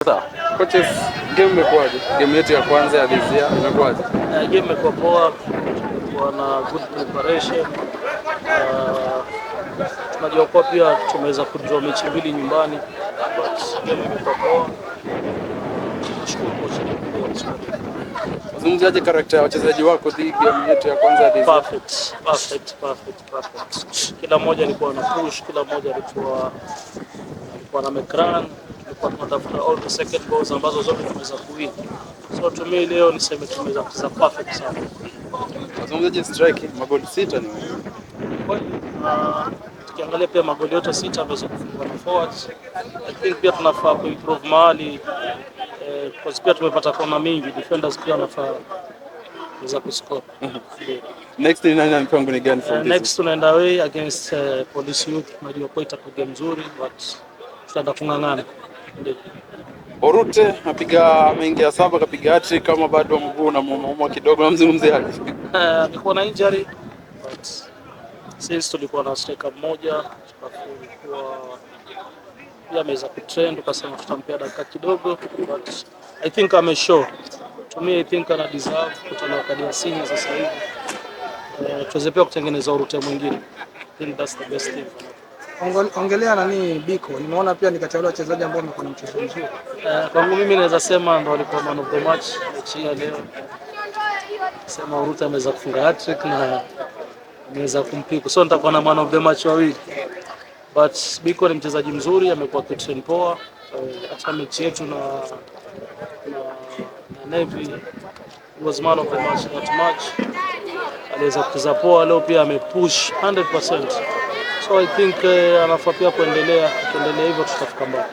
Sawa. Coaches, game imekuwaje? Game yetu ya kwanza ya this year imekuwaje? Game imekuwa poa, tumekuwa na good preparation. Tunajua kuwa pia tumeweza kudraw mechi mbili nyumbani, but game imekuwa poa. Nashukuru kocha kwa squad. Wazungumziaje character ya wachezaji wako hii game yetu ya kwanza ya this year? Perfect, perfect, perfect, perfect. Kila mmoja alikuwa na push, kila mmoja alikuwa na make run, tulikuwa tunatafuta all the second balls ambazo zote tumeweza kuwin. So to me leo niseme tumeweza kucheza perfect sana. Wazungumziaje strike magoli 6 ni Kweli, na tukiangalia pia magoli yote 6 ameweza kufungwa na forwards. I think pia tunafaa kuimprove mahali because pia tumepata kona mingi, defenders pia wanafaa kuweza kuscore. Ndio. Next ni nani na mipango ni gani from this? Next tunaenda away against Police Youth. Tunajua kwa itakuwa game nzuri, but tutaenda kung'ang'ana. Ndio. Orute apiga, ameingia 7, kapiga hat-trick, kama bado mguu na muuma kidogo, namzungumziaje? Alikuwa na injury, but since tulikuwa na striker mmoja, alafu ilikuwa pia ameweza kutrain, tukasema tutampea dakika kidogo, but I think ameshow. To me I think ana deserve kutolewa kadi ya senior sasa hivi. Tuweze pia kutengeneza Orute mwingine. I think that's the best thing for now. Ongelea nani Biko, nimeona pia ni kati ya wale wachezaji ambao wamekuwa na mchezo mzuri. Kwangu mimi naweza sema ndo alikuwa man of the match mechi ya leo. Sema Orute ameweza kufunga hat-trick na ameweza kumpiku, so nitakuwa na man of the match wawili, but Biko ni mchezaji mzuri, amekuwa akitrain poa. Hata mechi yetu na Navy, he was man of the match that match. Aliweza kucheza poa leo pia, amepush 100%, so I think anafaa pia kuendelea, akiendelea hivyo tutafika mbali.